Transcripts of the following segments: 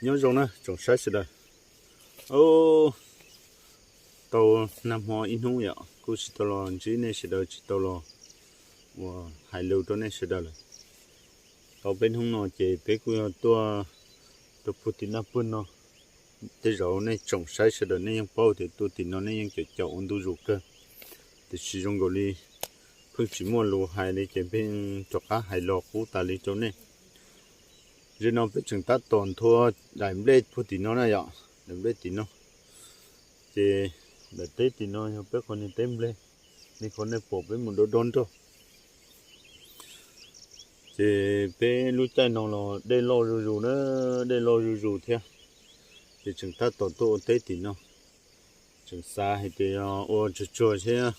Nyob zoo na tsoom saib sawv daws. Tau nag hmo ib hnub yom, kuj tsis tau los ntsib nej sawv daws, tsis tau los uas hais lus rau nej sawv daws lawm. Tau peb hnub no ces peb kuj yog tuaj rau puag tim Naj Pwj no. Tej zaum nej tsoom saib sawv daws nej yeej paub tias tuaj tim no nej yeej caum caum ua ntu zus kawg, tiam sis zoo nkaus li pheej tsis muaj lus hais li ces pheej rov qab hais los qub tas li rau nej. Zaum no peb tseem tab tom nthua daim nplej puag tim no na yom, daim nplej tim no. Ces daim teb tim no yog peb qhov niag teb nplej, li qhov nej pom peb mus dob dob nrog. Ces peb lub caij no los dej loj zuj zus na, dej loj zuj zus thiab. Ces tseem tab tom tuaj ua teb tim no, tseem xav hais tias yog ua tsuag tsuag seb,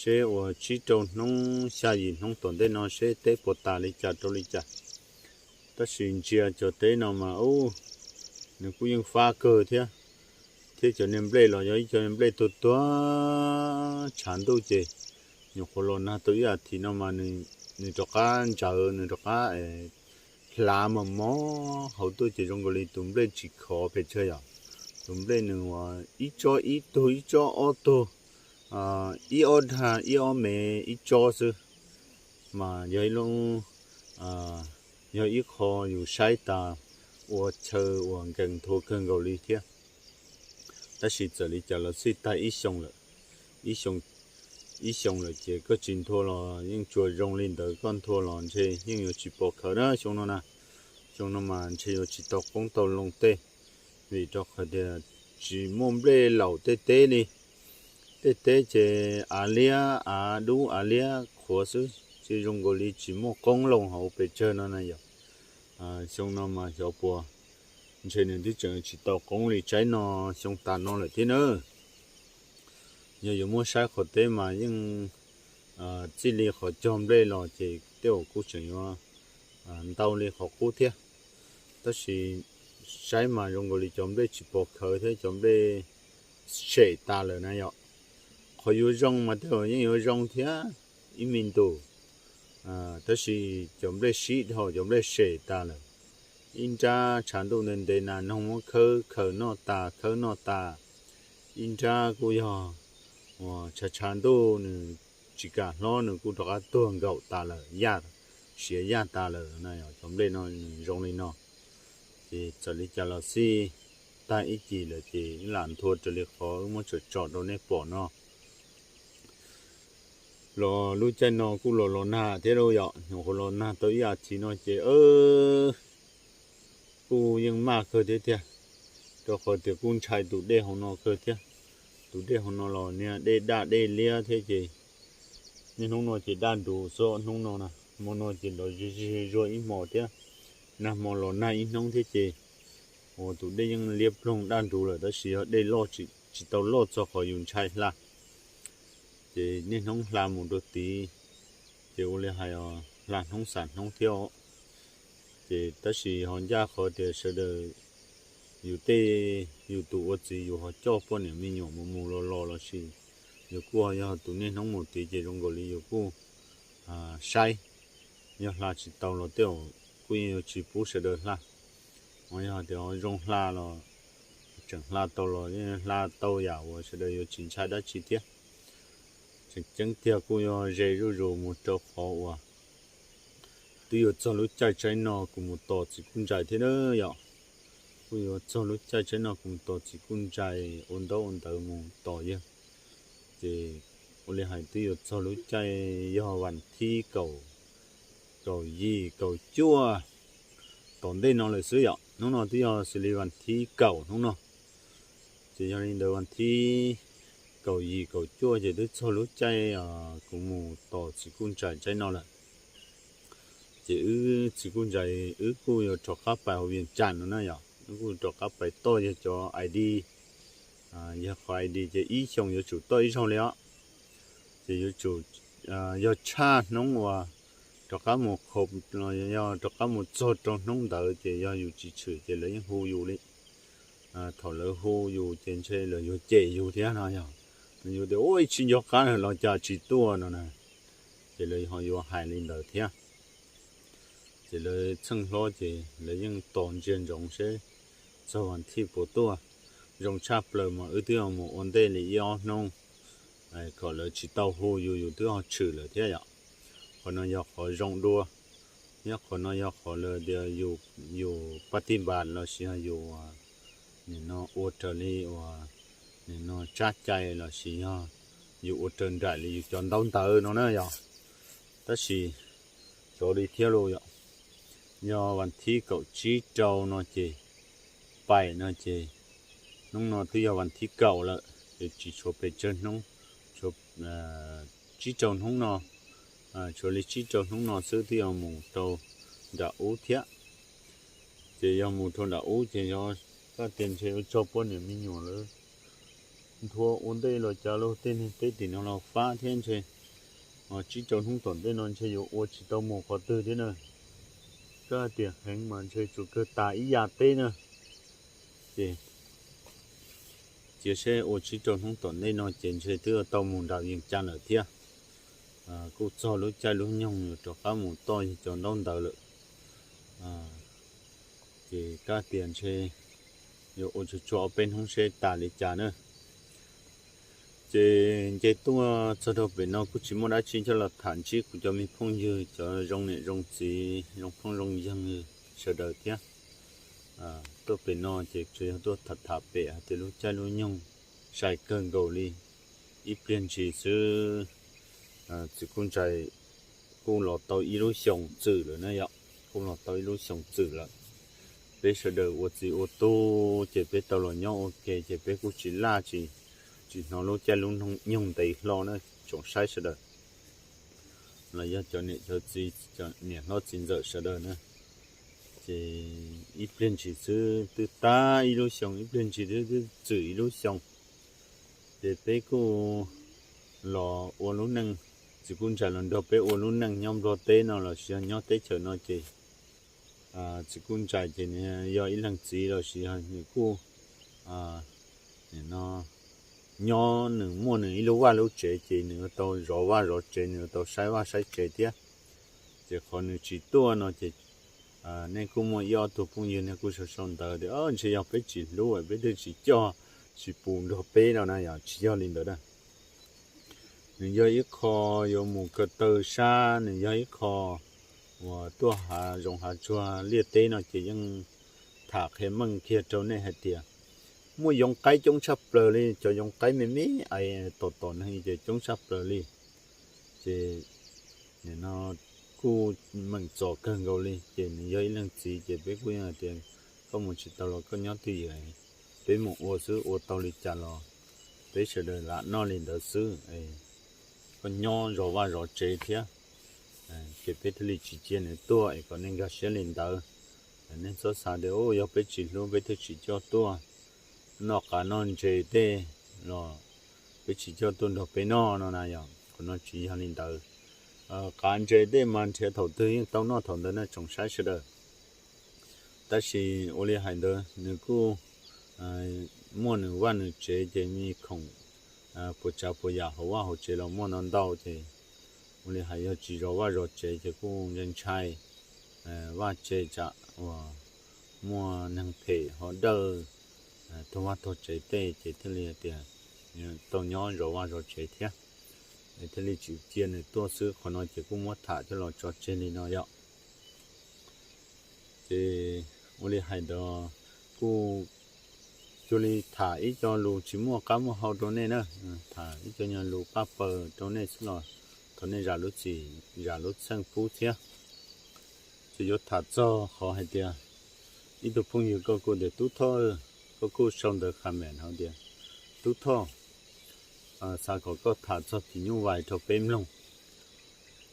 seb uas tsib rau hnub xya yim hnub tom ntej no seb teb puas tas li cas rau li cas. Tab sis ntsia cov teb no mas ub, nws kuj yeej fab kawg thiab, thiab cov niag nplej los yog ib co niag nplej tuag tuag tshav ntuj ces nyuam qhuav los nag tau ib as thiv no mas nws rov qab ntsawv, nws rov qab hlav mos mos hauv tuaj ces zoo nkaus li tus nplej tsis khov pes tsawg yom. Tus nplej nws uas ib tsob ib tug, ib tsob ob tug, ib ob dag ib ob me ib tsob xwb, mas yog ib lub, yog ib qho yus saib tas ua chaw uas nkees nthua kawg nkaus li thiab. Tab sis txawm li cas los xij tag ib xyoo lawm, ib xyoo lawm ces koj tsis nthua los yeej tsuas zoo li ntawd, koj nthua los ntshe yeej yuav tsis pom khawv na xyoo no na. Xyoo no mas ntshe yuav tsis tau qoob tau loo tej, vim rau qhov tias tsis muaj nplej laum tej teb li. Tej teb ces av liab av dub av liab qhuav xwb, ces zoo nkaus li tsis muaj qoob loo hauv pes tsawg no na yom. Xyoo no mas xyov puas, ntshe nws twb tseem tsis tau qoob li tsaib no xyoo tas no lawm thiab na. Yog yuav muab saib qhov teb mas yeej txij li qhov cog nplej los ces tej zaum kuj tseem yuav ntau li qhov qub thiab. Tab sis saib mas zoo nkaus li cov nplej tsis pom khawv thiab cov nplej sem tas lawm na yom. Qhov yuav zoo mas tej zaum yeej yuav zoo thiab ib me ntus, tab sis cov nplej sib dhau, cov nplej sem tas lawm. Ib nrab tshav ntuj ntev ntev nas noog muab khawb khaws noj tas khawb noj tas, ib nrab kuj yog uas tshav tshav ntuj nws tsis kam hlob nws kuj rov qab tuag nkaum tas lawm, yaj, siav yaj tas lawm na. Cov nplej no nws zoo li no, ces txawm li cas los xij tag ib cim lawm ces wb lam nthua raws li qhov wb muab tsom tsom rau nej pom no. Los lub caij no kuj los los nag thiab lauj yom, nyuam qhuav los nag tau ib as thiv no ces kuj yeej maj kawg thiab tiag, rau qhov tias kuj ntshai tus dej hauv no kawg thiab. Tus dej hauv no los niag dej daj dej liab thiab ces niaj hnub no ces daj nrus xwb, hnub no na, hmo no ces los zig zig zuag ib hmos thiab, nag hmo los nag ib hnub thiab ces uas tus dej yeej liab ploog daj nrus lawm, tab sis yog dej loj tsis tau loj txog qhov yus ntshai hla. Ces niaj hnub hla mus rau tid, ces ua li hais hla hnub xam hnub thiab os. Ces tab sis ho ncaj qhov tias sawv daws, yus tej, yus tus ua txiv yus ho coj poj niam me nyuam mus mus los los lossis yus kuj ho yog tus niaj hnub mus tid ces zoo nkaus li yus kuj saib, yog hla tsis tau los tej zaum kuj yeej yuav tsis pub sawv daws hla. Ho yog tias ho zoo hla los, tseem hla tau los yeej hla tau yam uas sawv daws yuav tsis ntshai dab tsi thiab. Tseem ceeb tiag kuj yuav ze zuj zus mus rau qhov uas twb yuav txog lub caij tsaib no kuv mus tos txiv kuj ntsais thiab na yom. Kuj yuav txog lub caij tsaib no kuv mus tos txiv kuj ntsais ua ntaub ua ntawv mus tos yawg. Ces ua li hais twb yuav txog lub caij yog vas thib kaum, kaum yim kaum cuaj tom ntej no lawm xwb yom. Hnub no twb yog xws li vas thib kaum hnub no. Ces yog li ntawd vas thib kaum yim kaum cuaj ces twb txog lub caij kuv mus tos txiv kuj ntsais tsaib no lawm. Ces wb txiv kuj ntsais wb kuj yuav rov qab pais hauv Vias Cas no na yom, wb kuj rov qab pais toj yog cov I D, yog qhov I D ces ib xyoos yuav tsum toj ib zaug li os. Ces yuav tsum, yog tshaj hnub uas rov qab mus qhov, yog rov qab mus txog rau hnub ntawd ces yog yus tsis tshwm ces lawv yeej hu yus li. Thaum lawv hu yus ces ntshe lawv yuav cem yus thiab no yog, yus tias ua tsis nco qab los cas tsis tuaj no na, ces lawv ho yuav hais li ntawd thiab. Ces lawv txheej hlob ces lawv yeej tos ntsia ntsoov seb txog vas thij puas tuaj. Zoo tshaj plaws mas wb twb mus ua ntej li ib ob hnub, kom lawv tsis tau hu yus, yus twb ho tshwm lawm thiab yom. Qhov no yog qhov zoo dua, thiab qhov no yog qhov lawv tias yus pab tij npas los sis yog yus nim no ua raws li uas nim no tsab cai los sis yog yus ua raws nraim li yus cov ntaub ntawv no na yom. Tab sis xyov li thiab lauj yom, yog vas thib kaum tsib rau no ces paim no ces hnub no twb yog vas thib kaum lawm ces tsis tshuav pes tsawg hnub, tshuav tsib rau hnub no, tshuav li tsib rau hnub no xwb twb yog mus rau nram ub thiab. Ces yog mus rau nram ub ces yog kaj tias ntshe ua tsaug poj niam me nyuam lawv nthua ua ntej los cas los tej neeg teb tim no los fab thiab ntshe tsib rau hnub tom ntej no ntshe yuav ua tsis tau mus qhov twg thiab na. Kaj tias heev mas ntshe tsuas kawg tas ib yam teb na. Ces cia seb ua tsib rau hnub tom ntej no ces ntshe twb tau mus nram Yees Cas lawm thiab. Kuj txog lub caij lub nyoog yuav rov qab mus toj yus cov ntaub ntawv lawm. Ces kaj tias ntshe yuav ua tsuag tsuag ob peb hnub seb tas li cas na. Ces nce tuaj txog rau pem no kuj tsis muaj dab tsi coj los tham ntsib kuv cov me phooj ywg cov zoo niam zoo txiv zoo phooj zoo ywg sawv daws thiab. Tuaj pem no ces tsuas yog tuaj tham tham pem hais tias lub caij lub nyoog sai kawg nkaus li. Ib pliag ntsis xwb txiv Kuj Ntsais kuj los tau ib lub xyoos txwm lawm na yom, kuj los tau ib lub xyoos txwm lawm. Peb sawv daws ua txiv ua tub ces peb tau los nyob ua ke ces peb kuj tsis laj tsis, tsis hnov lub caij lub nyoog ntev hlo na tsoom saib sawv daws, los yog cov niam cov txiv, niam hlob txiv ntxawm sawv daws na. Ces ib pliag ntsis xwb twb tag ib lub xyoos, ib pliag ntsis twb txwm ib lub xyoos. Ces peb kuj los ua lub neej, txiv Kuj Ntsais los nrog peb ua lub neej nyob Nplog teb no los sis yog nyob teb chaws no ces txiv Kuj Ntsais ces nws yog ib leeg txiv los sis yog nws kuj nyob, nws muaj nws ib lub vaj lub tsev ces nws yuav tau zov vaj zov tsev, nws yuav tau saib vaj saib tsev thiab. Ces qhov nws tsis tuaj no ces nej kuj muaj ib ob tug phooj ywg nej kuj sau sau ntawv tias ntshe yog peb tsis hlub peb thiaj tsis coj, tsis pub nrog peb no na, yog tsis yog li ntawd na. Nws yog ib qho yuav mus ko taw sab, nws yog ib qho uas tuaj hav zoov hav tsuag liaj teb no ces yeej tham qhia meej kiag rau nej hais tias muaj yoov qaib coob tshaj plaws li, cov yoov qaib me me ais tom tom neeg ces coob tshaj plaws li. Ces nim no kuj meem txom kawg nkaus li, ces nws yog ib leeg txiv ces peb kuj yeej hais tias koj mus tsis tau los koj nyob twj ywm, peb mus ua xwb, ua tau li cas los peb sawv daws lam noj li ntawd xwb, koj nyob zov vaj zov tsev thiab. Ces peb thiaj li tsis cia nws tuaj es kom nej nkag siab li ntawd. Nej txhob xav tias yog peb tsis hlub peb thiaj tsis coj tuaj noj qav noj ntses tej los peb tsis coj tuaj nrog peb noj no na, yog qhov no tsis yog li ntawd. Qav ntses tej mas nrhiav thaum twg yeej tau noj thaum ntawd na tsoom saib sawv daws. Tab sis ua li hais ntawd nws kuj muaj nws vaj nws tsev ces me khoom puas tsav puas yam hauv vaj hauv tsev los muaj ntau ntau ces ua li hais yog tsis zov vaj zov tsev ces kuj ntshai ntshai vaj tsev tsam uas muaj neeg phem ho dawj tuag vaj tuag tsev tej ces thiaj li tias tau nyob zov vaj zov tsev thiab, thiaj li tsis cia nws tuaj xwb. Qhov no ces kuj muab tham coj los tso tseg li no yom. Ces ua li hais ntawd kuj cuag li tham ib co lus tsis muaj qab muaj hau rau nej na, tham ib co nyuag lus paj paws rau nej xwb los thov nej zam lub txim zam lub txim pub thiab. Ces yuav tham txog qhov hais tias ib tug phooj ywg koj kuj tias Tub Thoj, koj kuj sau ntawv comment hais tias Tub Thoj, xav kom koj tham txog phim nyuj vais rau peb mloog.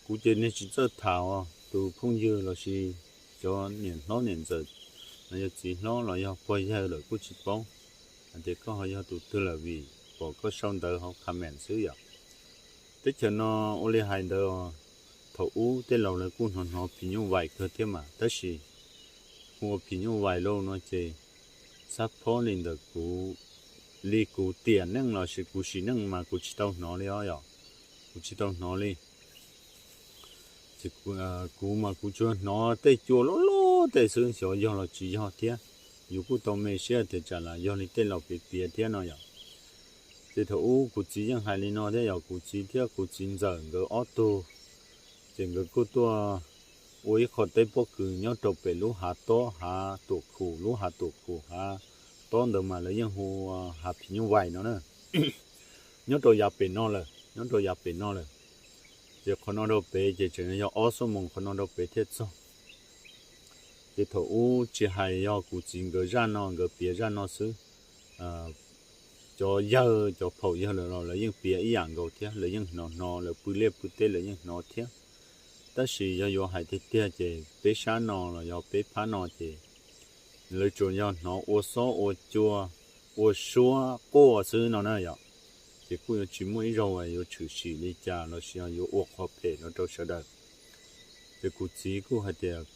Kuv ces niag tsis txawj tham os, tus phooj ywg los sis cov niam hlob niam ntxawm los yog txiv hlob los yog pog yawg lawm kuj tsis paub hais tias koj ho yog tus twg lawm vim pom koj sau ntawv hauv comment xwb yom. Teb chaws no ua li hais ntawd, thaum ub tej laus lawv kuj hnov hnov phim nyuj vais kawg thiab mas, tab sis ua phim nyuj vais lauj no ces xab phob li ntawm kuv, li kuv tiam neej los sis kuv sim neej mas kuv tsis tau hnov li os yom, kuv tsis tau hnov li. Ces kuv mas kuv tsuas hnov tej cua loj loj tej xwb, xyov yog los tsis yog thiab. yus kuj tau me siab tias tsam lam yog li tej laus piav piav thiab no yom. Ces thaum ub kuv txiv yeej hais li no thiab yog kuv txiv thiab kuv txiv ntxawm nkawd ob tug, ces nkawd kuj tuaj ua ib qho teb pob kws nyob rau pem lub hav tob hav tuam khum, lub hav tuam khum hav tob ntawd mas lawv yeej hu ua hav phim nyuj vais no na. Nyob rau yav pem no lawm, nyob rau yav pem no lawm. Ces qhov no rau pem ces tseem yog ob xuab moos qhov no rau pem thiaj txog. Ces thaum ub tsis hais yog kuv txiv nkawd zaj no, nkawd piav zaj no xwb, cov yawg cov phaum yawg lawm los lawv yeej piav ib yam nkaus thiab, lawv yeej hnov hnov, lawv pw liaj pw teb lawv yeej hnov thiab. Tab sis yog yuav hais tiag tiag ces peb sab no los yog peb phab no ces lawv tsuas yog hnov ua xob ua cua, ua suab quaj xwb no na yom. Ces kuj yuav tsis muaj ib zaug yuav tshwm sim li cas los sis yuav ua qhov phem no rau sawv daws. Ces kuv txiv kuj hais tias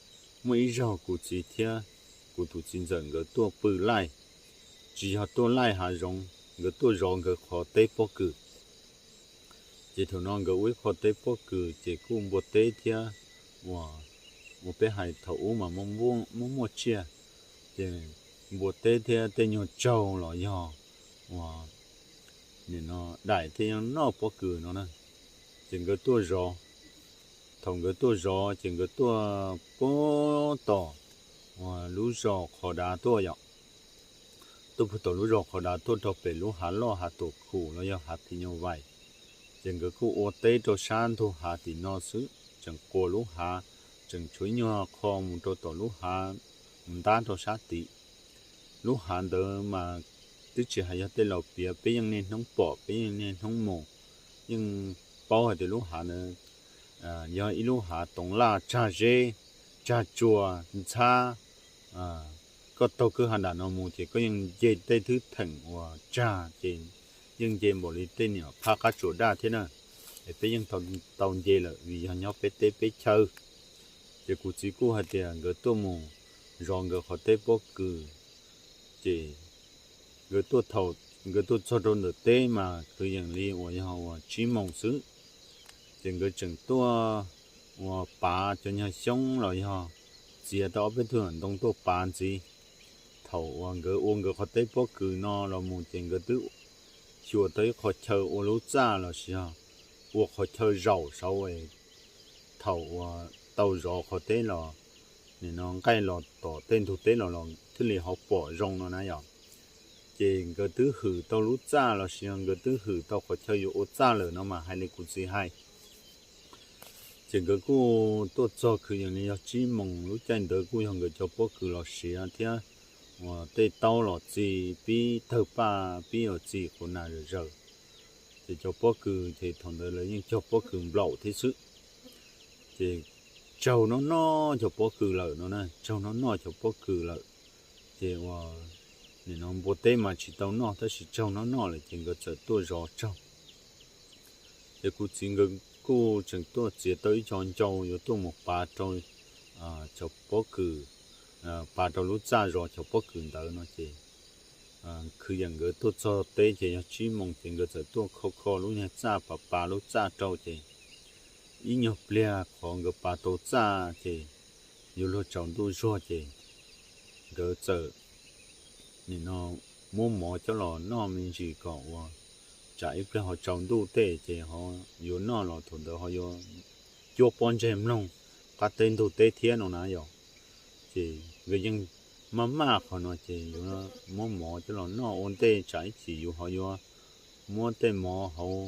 muaj ib zaug kuv txiv thiab kuv tus txiv ntxawm nkawd tuaj pw laij, tsis yog tuaj laij hav zoov, nkawd tuaj zov nkawd qhov teb pob kws. Ces thaum no nkawd ua ib qho teb pob kws ces kuj npua teb thiab, uas peb hais thaum ub mas muaj muaj tsiaj, ces npua teb thiab tej nyuag tsaug los yog uas nim no daim thiaj yeej noj pob kws no na. Ces nkawd tuaj zov, thaum nkawd tuaj zov ces nkawd tuaj puag tom uas lub zos qhov dav tuaj yom. Tuaj puag tom lub zos qhov dav tuaj rau pem lub hav loj hav tuam khum los yog hav phim nyuj vais. Ces nkawd kuj ua teb rau sab ntug hav tim no xwb, tseem quas lub hav, tseem tshuav ib nyuag qho mus rau tom lub hav, mus ntab rau sab tid. Lub hav ntawd mas twb tsis hais yog tej laus piav, peb yeej niaj hnub pom, peb yeej niaj hnub mus, yeej paub hais tias lub hav ntawd yog ib lub hav toov laj tsag zeb, tsag tsua, ntxhab. Koj taug kwj ha nram no mus ces koj yeej nce tej thwb theem uas tsag ces yeej nce npaum li tej niam phab qab tsuas daj thiab na. Es peb yeej tau nce lawm vim yog nyob peb teb peb chaw. Ces kuv txiv kuj hais tias nkawd tuaj mus zov nkawd qhov teb pob kws, ces nkawd tuaj thaum nkawd tuaj txog rau ntawm teb mas kwv yees li uas yog uas tsib moos xwb. Ces nkawd tseem tuaj uas pav cov nyuag xyoob los yog txiav tau ob peb tug ntoo tuaj pav ntxiv. Thaum uas nkawd ua nkawd qhov teb pob kws no los mus ces nkawd twb xyuas tau ib qhov chaw ua lub txaj los sis yog ua qhov chaw zaum saud, thaum uas tau zov qhov teb los nim no nqaij los tom tej ntug teb los los thiaj li ho pom zoo no na yom. Ces nkawd twb hwm tau lub txaj los sis yog nkawd twb hwm tau qhov chaw yuav ua txaj lawm no mas hais li kuv txiv hais. Ces nkawd kuj tuaj txog kwv yees li yog tsib moos, lub caij ntawd kuj yog nkawd cov pob kws los siav thiab, uas tej taub los txi pib tawg paj pib los txi quas nas zawm zaws. Ces cov pob kws ces thaum ntawd lawv yeej cog pob kws nplaum thiab xwb. Ces tsaug noj noj cov pob kws lawm no na, tsaug noj noj cov pob kws lawm. Ces uas nim no npua teb mas tsis tau noj tab sis tsaug noj noj lawm ces nkawd txawm tuaj zov tsaug. Ces kuv txiv nkawd kuj tseem tuaj txiav tau ib co ncau yuav tuaj mus pav rau cov pob kws, pav rau lub txaj zov cov pob kws ntawd no ces, kwv yees nkawd tuaj txog teb ces yog tsib moos ces nkawd txawm tuaj kho kho lub nyuag txaj pav pav lub txaj rau ces ib nyuag pliag qhov nkawd pav tau txaj ces yuav luag tsaus ntuj zuag ces nkawd txawm nim no muab mov coj los noj me ntsis kom uas tsam ib pliag ho tsaus ntuj tej ces ho yuav noj los thaum ntawd ho yuav cuab pob ntseg mloog qab teb ntug teb thiab no na yom. Ces nkawd yeej maj maj qhov no ces yuav muab mov coj los noj ua ntej tsam ib chim yus ho yuav muab tej mov hauv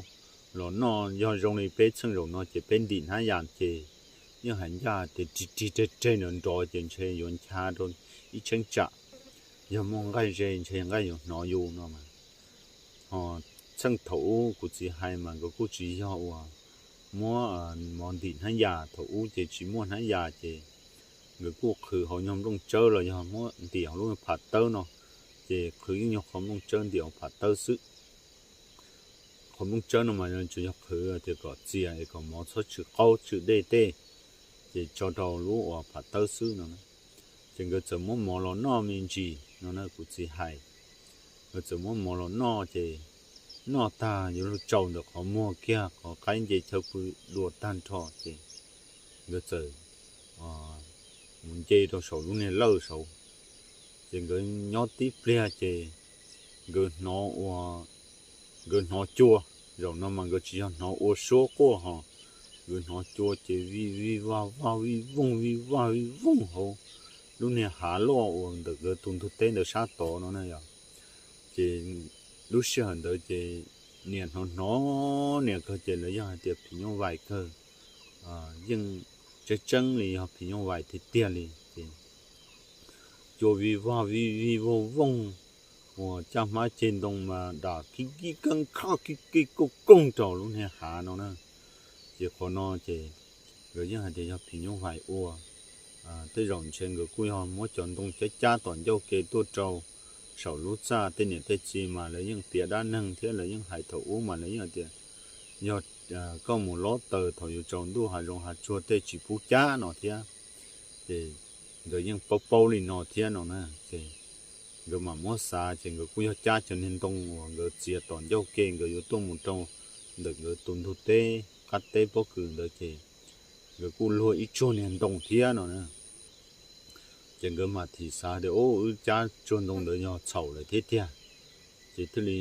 los noj. Yog zoo li peb txheej zaum no ces peb ntim hnab yas ces yeej hais ncaj tias rig rig reg reg nrov nrov ces ntshe yuav ncha rau ib cheeb tsam. Yog muaj nqaij ze ntshe nqaij yuav hnov yus no mas. Ho txheej thaum ub kuv txiv hais mas nkawd kuj tsis yog uas muab mov ntim hnab yas, thaum ub ces tsis muaj hnab yas ces nkawd kuj qhwv hauv nyuag nplooj tsawb los yog muab ntim hauv lub pham tawb no. Ces qhwv ib nyuag qhov nplooj tsawb ntim hauv pham tawb xwb. Qhov nplooj tsawb no mas tsuas yog qhwv tias kom txias es kom mov txhob tsw qaub tsw dej tej, ces tso rau lub uas pham tawb xwb no. Ces nkawd txawm muab mov los noj me ntsis no na kuv txiv hais. Nkawd txawm muab mov los noj ces noj tag yuav luag tsaus ntawm qhov muag kiag qhov qaib nce chaw pw dua tag nrho ces nkawd txawm mus nce rau saum lub niag lawj saud. Ces nkawd nyob tib pliag ces nkawd hnov ua, nkawd hnov cua. Zaum no mas nkawd tsis yog hnov ua suab quaj ho, nkawd hnov cua ces vij vij vaj vaj vij voog vij vaj vij voog hauv lub niag hav loj uas ntawm nkawd tus ntug teb ntawd sab tod no na yom. Ces lub sij hawm ntawd ces niam hnov hnov niam kawg ces lawv yeej hais tias phim nyuj vais kawg, yeej tseeb tseeb li yog phim nyuj vais tiag tiag li ces cua vij vag vij vij voog voog uas caj hmab ceg ntoo mas dam kib kib keeb khab kib kib kooj kooj rau lub niag hav no na. Ces qhov no ces nkawd yeej hais tias yog phim nyuj vais ua. Tej zaum ntshe nkawd kuj yog muab cov ntoo cab cab tom ncauj ke tuaj rau saum lub txaj. Tej niam tej txiv mas lawv yeej piav dab neeg thiab lawv yeej hais thaum ub mas lawv yeej hais tias yog koj mus lob taws thaum yus tsaus ntuj hav zoov hav tsuag tej tsis pub cab no thiab. Ces nkawd yeej paub paub li no thiab no na. Ces nkawd mam muab xav ces nkawd kuj yog cab cov niag ntoo uas nkawd txiav tom ncauj ke nkawd yuav tuaj mus rau ntawm nkawd tus ntug teb qab teb pob kws ntawd ces nkawd kuj luag ib tsuag niag ntoo thiab no na. Ces nkawd mam thim xav tias, Ub, wb cab tsuag ntoo ntawd yog txhaum lawm thiab tiag. Ces thiaj li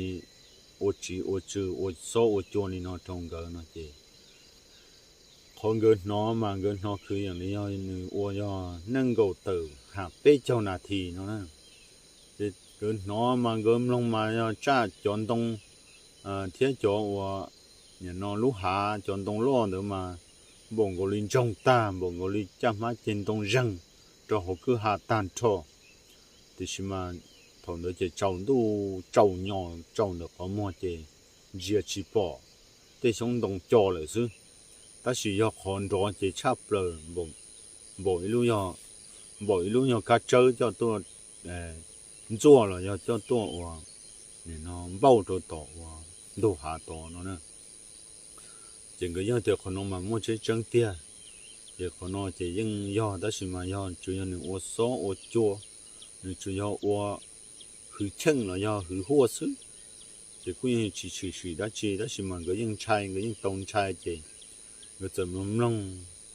ua tsiv ua tsw ua xob ua cua li no rau nkawd no ces qhov nkawd hnov mas nkawd hnov khwv yeem li yog nws ua yog nees nkaum tawm ham peb caug nas this no na. Ces nkawd hnov mas nkawd mloog mas yog tsaj cov ntoo thiab cov uas nim no lub hav cov ntoo loj ntawd mas npaum nkaus li ntsoog tag, npaum nkaus li caj hmab ceg ntoo zeeg rau hauv kwj ha tag nrho. Tiam sis mas thaum ntawd ces tsaus ntuj tsaus nyos tsaus ntawm qhov muag ces ntsia tsis pom, tej xyoob ntoo co lawm xwb. Tab sis yog qhov nrov ces tshaj plaws, npaum ib lub yog, npaum ib lub yog kab tsawb coj tuaj ntxuaj los yog coj tuaj ua nim no npauj rau tom ua ntug hav tod no na. Ces nkawd yeej tias qhov no mas muaj tseeb tseeb tiag. Ces qhov no ces yeej yog, tab sis mas yog tsuas yog nws ua xob ua cua, nws tsuas yog ua hwv cheej los yog hwv huaj xwb. Ces kuj yeej tsis tshwm sim dab tsi, tab sis mas nkawd yeej ntshai, nkawd yeej tau ntshai ces nkawd txawm mloog mloog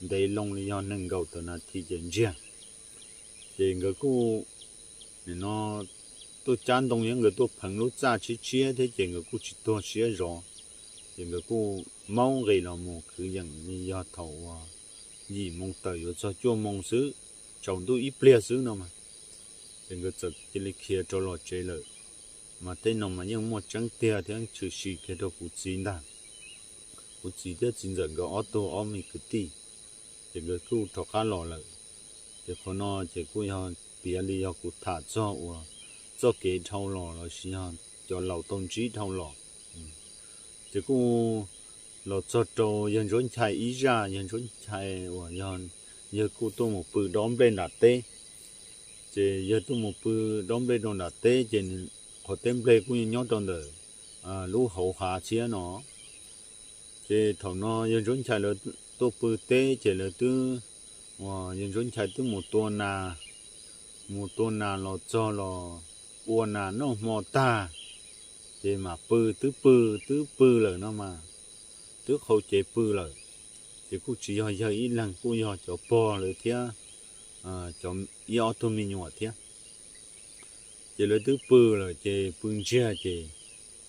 ntev loo li yog nees nkaum tawm nas this ces ntsiag. Ces nkawd kuj nim no tuaj cab ntoo yog nkawd tuaj pheev lub txaj tshiab tshiab thiab ces nkawd kuj tsis tuag siab zov. Ces nkawd kuj maub nqis los mus khwv yeem li yog thaum uas yim moo tawm yuav txog cuaj moo xwb, tsaus ntuj ib pliag xwb no mas. Ces nkawd txawm cia li khiav rau los tsev lawm. Mas tej no mas yeej muaj tseeb tiag thiab tshwm sim kiag rau kuv txiv ntag. Kuv txiv thiab txiv ntxawm nkawd ob tug ob me kwv tij, ces nkawd kuj rov qab los lawm. Ces qhov no ces kuj yog piav li yog kuv tham txog uas txoj kev dhau los lossis yog cov laus tau ntsib dhau los. Ces kuj los txog rau yawg Ntsuab Nchai ib zaj, yawg Ntsuab Nchai uas yog yawg kuj tuaj mus pw dob nplej nram teb. Ces yawg tuaj mus pw dob nplej rau nram teb ces qhov teb nplej kuj yeej nyob rau ntawm lub hauv hav thiab no. Ces thaum no yawg Ntsuab Nchai lawv tuaj pw teb ces lawv twb, uas yawg Ntsuab Nchai twb mus tua nas, mus tua nas los txog los ua nas noj hmo tag, ces mam pw, twb pw, twb pw lawm no mas, twb qhau cev pw lawm. Ces kuj tsis yog yawg ib leeg, kuj yog cov pog lawv thiab cov ib ob tug me nyuam thiab. Ces lawv twb pw lawm ces pw ntsiag ces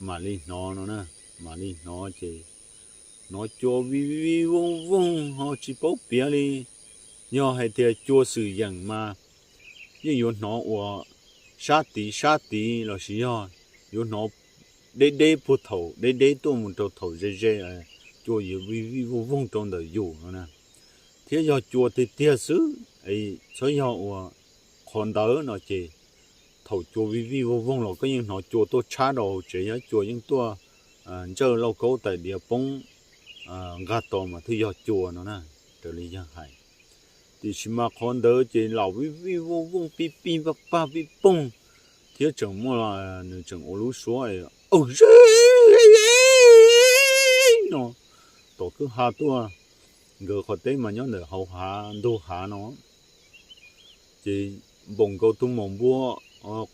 mam li hnov no na, mam li hnov ces hnov cua vij vij voog voog ho tsis paub piav li. Yog hais tias cua xwm yeem mas yeej yuav hnov ua sab tid sab tid lossis yog yuav hnov deb deb puag thaum deb deb tuaj mus rau thaum ze ze, cua yuav vij vij voog voog rau ntawm yus no na. Thiab yog cua tiag tiag xwb, txhob yog ua qhov ntawd no ces thaum cua vij vij voog voog los koj yeej hnov cua tuaj tshab rau hauv tsev, yog cua yeej tuaj ntsawj lauj kaub tais diav poob nqag tos mas thiaj yog cua no na, raws li yawg hais. Tiam sis mas qhov ntawd ces los vij vij voog voog pij pij paj paj pij poog, thiab tseem muaj, nws tseem ua lub suab no tom kwj ha tuaj. Nkawd qhov teb mas nyob ntawm hauv hav ntug hav no, ces npaum nkaus tus maum npua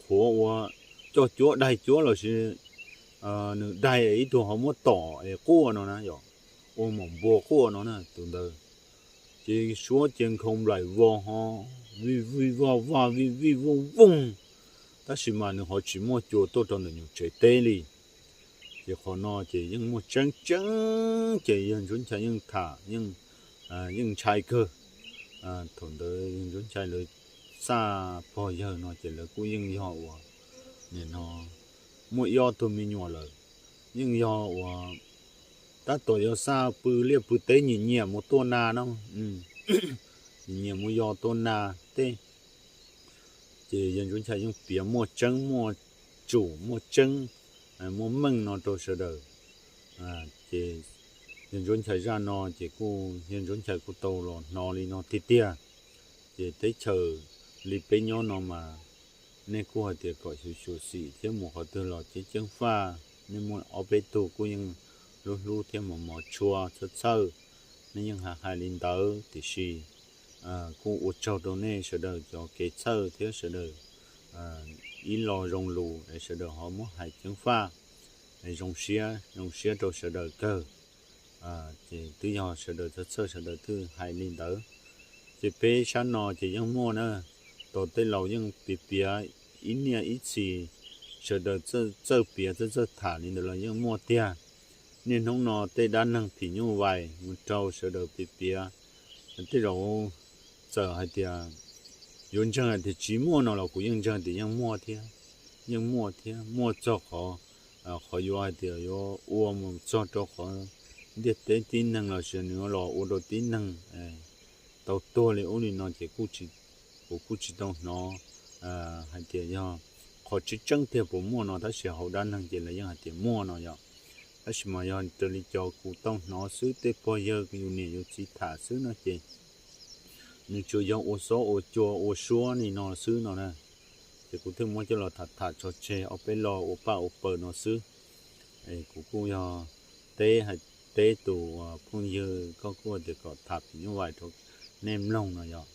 qhuav ua coj cuab daig cuab lossis nws daig ib tug ho muab tom es quaj no na, yog ua maum npua quaj no na tus ntawd. Ces suab ces nkhaus nplaim vos ho vij vij voj vaj vij vij voog voog, Tab sis mas nws ho tsis muaj cua tuaj rau ntawm nyuam tsev teb li. Ces qhov no ces yeej muaj tseeb tseeb ces yawg Ntsuab Nchai yeej tham yeej, yeej ntshai kawg. Thaum ntawd yawg Ntsuab Nchai lawv xaj pog yawg no ces lawv kuj yeej yog uas nim no muaj ib ob tug me nyuam lawm, yeej yog uas tab tom yog xaj pw liaj pw teb nyiam nyiam mus tuaj na no, nyiam nyiam mus yos tuaj na tej. Ces yawg Ntsuab Nchai yeej piav muaj tseeb muaj tsum muaj tseeb, muaj meej no rau sawv daws. Ces yawg Ntsuab Nchai zaj no ces kuj yawg Ntsuab Nchai kuj tau los hnov li no tiag tiag. Ces teb chaws li peb nyob no mas nej kuj hais tias kom xyuam xim thiab mus qhov twg los ceeb ceeb faj, nej muaj ob peb tug kuj yeej hlub hlub thiab mos mos tshua txhawj txhawj, nej yeej hais hais li ntawd tiam sis kuj ua tsaug rau nej sawv daws cov kev txhawj thiab sawv daws ib lo zoo lus es sawv daws ho muab hais ceev faj, zoo siab zoo siab rau sawv daws kawg. Ces twb yog sawv daws txhawj txhawj sawv daws twb hais li ntawd. Ces peb sab no ces yeej muaj na, tos tej laus yeej piav piav ib niaj ib txhis, sawv daws txawj piav txawj txawj tham li ntawd los yeej muaj tiag. Niaj hnub no tej dab neeg phim nyuj vais mus rau sawv daws piav piav, tej zaum txawm hais tias yuav ntseeg hais tias tsis muaj no los kuv yeej ntseeg tias yeej muaj thiab, yeej muaj thiab muaj txog qhov, qhov yuav hais tias yuav ua mus txog rau qhov ntiaj teb tib neeg los sis nws los ua rau tib neeg tau tuag li ub li no ces kuv kuj tsis tau hnov hais tias yog qhov tseeb tseeb tiag puas muaj no, tab sis hauv dab neeg ces lawv yeej hais tias muaj no yom. Tab sis mas yog raws li cov kuv tau hnov xwb, tej pog yawg yus niam yus txiv tham xwb no ces nws tsuas yog ua xob ua cua ua suab li no xwb no na. Ces kuv thiaj muab coj los tham tham tso tseg ob peb lo ua paj ua pawg no xwb. Kuv kuj yog teb hais teb tus phooj ywg koj kuj tias kom tham phim nyuj vais rau nej mloog no yom.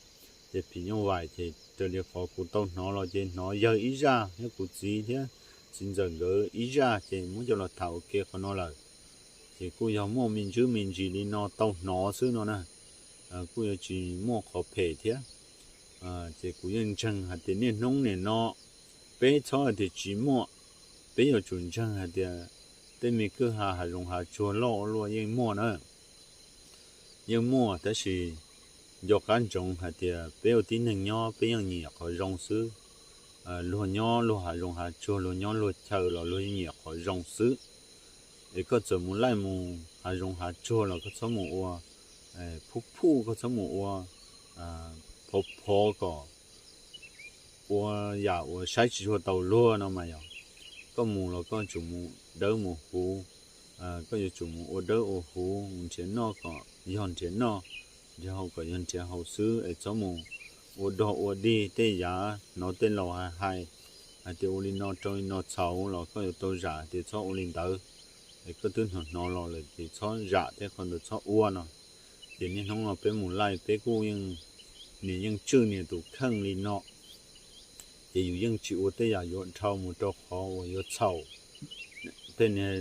Ces phim nyuj vais ces raws li qhov kuv tau hnov los ces hnov yawg ib zaj thiab kuv txiv thiab txiv ntxawm nkawd ib zaj ces muab coj los tham ua ke qhov no lawm. Ces kuj yog muaj me ntsis me ntsis li no tau hnov xwb no na, kuj yuav tsis muaj qhov phem thiab. Ces kuv yeej ntseeg hais tias niaj hnub nim no peb txhob hais tias tsis muaj, peb yuav tsum ntseeg hais tias tej me kwj ha hav zoov hav tsuag loj ua luaj yeej muaj na. Yeej muaj tab sis nco qab ntsoov hais tias peb ua tib neeg nyob peb yeej nyiam qhov zoo xwb. Luag nyob luag hav zoov hav tsuag, luag nyob luag chaw los luag yeej nyiam qhov zoo xwb. Es koj txawm mus laij mus hav zoov hav tsuag los koj txhob mus ua phuj phuj, koj txhob mus ua phov phov kom ua yam uas saib tsis tshua tau luag no mas yog. Koj mus los koj tsum mus dawb mus huv, koj yuav tsum mus ua dawb ua huv, mus nrhiav noj kom yog nrhiav noj, nrhiav haus kom yog nrhiav haus xwb, es txhob mus ua dog ua dig tej yam hnov tej laus hais hais, hais tias ua li no rau li no txhaum los koj yuav tau zam tias txhob ua li ntawd. Es koj twb hnov hnov los lawm ces txhob zam thiab qhov ntawd txhob ua no. Ces niaj hnub no peb mus laij peb kuj yeej, niam yeej tswj niam tus kheej li no. Ces yus yeej tsis ua tej yam yuav dhau mus rau qhov uas yuav txhaum tej niag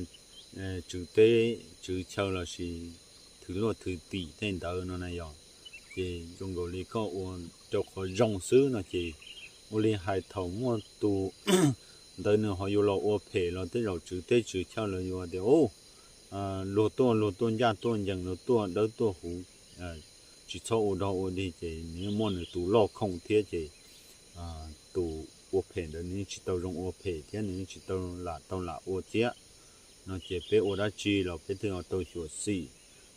tswv teb tswv chaw lossis thwv luaj thwv tim tej ntawd no na yog. Ces zoo nkaus li koj ua rau qhov zoo xwb no ces ua li hais thaum muaj tus ntawd nws ho yuav los ua phem los tej zaum tswv teb tswv chaw los yuav tias luag tuaj luag tuaj ncaj tuaj ncees, luag tuaj dawb tuaj huv, tsis txhob ua dog ua dig ces nws muaj nws tus loj khoom thiab ces tus ua phem ntawd nws yeej tsis tau zoo ua phem thiab nws yeej tsis tau lam tau lam ua thiab. No ces peb ua dab tsi los peb twb tau xyuam xim.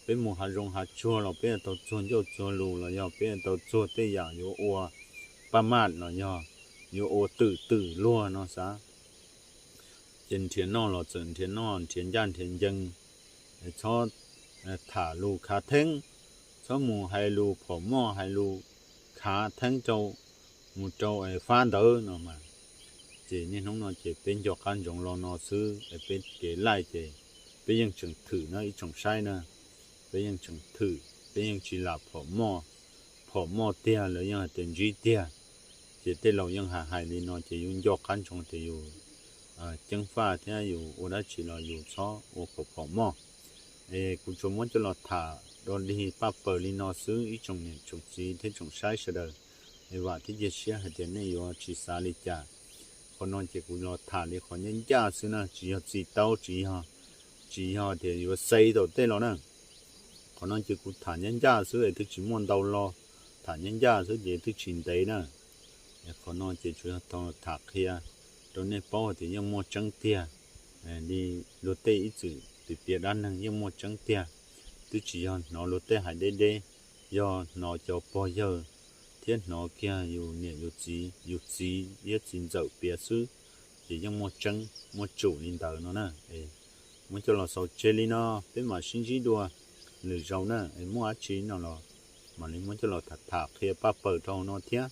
Peb mus hav zoov hav tsuag los peb tau txuag ncauj txuag lus los yog peb tau txuag tej yam yuav ua paj maj los yog yuav ua twm twm luag no xav. Ces nrhiav noj los txawm nrhiav noj nrhiav ncaj nrhiav ncees, txhob tham lus khav theeb, txhob mus hais lus phom moj hais lus khav theeb rau mus rau fab ntawd no mas. Ces niaj hnub no ces peb nco qab ntsoov lo no xwb es peb kev laij ces peb yeej tseem thwm na ib tsoom saib na. Peb yeej tseem thwm, peb yeej tsis lam phom moj, phom moj tiag lawv yeej hais tias ntsib tiag. Ces tej laus yeej hais hais li no ces yus nco qab ntsoov tias yus ceeb faj thiab yus ua dab tsi los yus txhob ua phom phom moj. Es kuv tsuas muab coj los tham dog dig paj paws li no xwb ib tsoom niam tsoom txiv thiab tsoom saib sawv daws. Es vam thiab cia siab hais tias nej yuav tsis xav li cas. Qhov no ces kuv los tham li qhov ncaj ncaj xwb na, tsis yog txi taub, tsis yog, tsis yog tias yuav xaiv tau tej los na. Qhov no ces kuv tham ncaj ncaj xwb es twb tsis muaj ntau lo, tham ncaj ncaj xwb ces twb tsis ntev na. Qhov no ces tsuas yog tau tham qhia rau nej paub hais tias yeej muaj tseeb tiag. Li luag tej ib txwm piav piav dab neeg yeej muaj tseeb tiag, twb tsis yog hnov luag tej hais deb deb, yog hnov cov pog yawg thiab hnov kiag yus niam yus txiv, yus txiv thiab txiv ntxawm piav xwb, ces yeej muaj tseeb muaj tsum li ntawd no na. Muab coj los xaus tseg li no, peb mam sib ntsib dua lwm zaus na. Muaj dab tsi no los mam li muab coj los tham tham qhia paj paws rau hauv no thiab.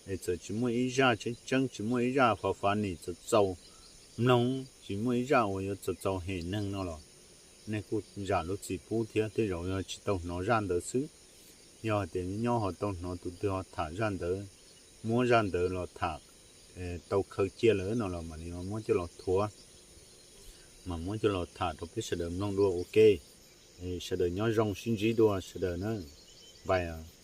Es txawm tsis muaj ib zaj tseeb tseeb, tsis muaj ib zaj fav fav nim txaus txaus mloog, tsis muaj ib zaj uas yuav txaus txaus hem neeg no los, nej kuj zam lub txim pub thiab, tej zaum yog tsis tau hnov zaj ntawd xwb. Yog tias nyob ho tau hnov tus twg ho tham zaj ntawd, muab zaj ntawd los tham tau khaws cia lawm no los mam li muab coj los thuav, mam muab coj los tham rau peb sawv daws mloog dua ua ke. Sawv daws nyob zoo, sib ntsib dua sawv daws na. Bye.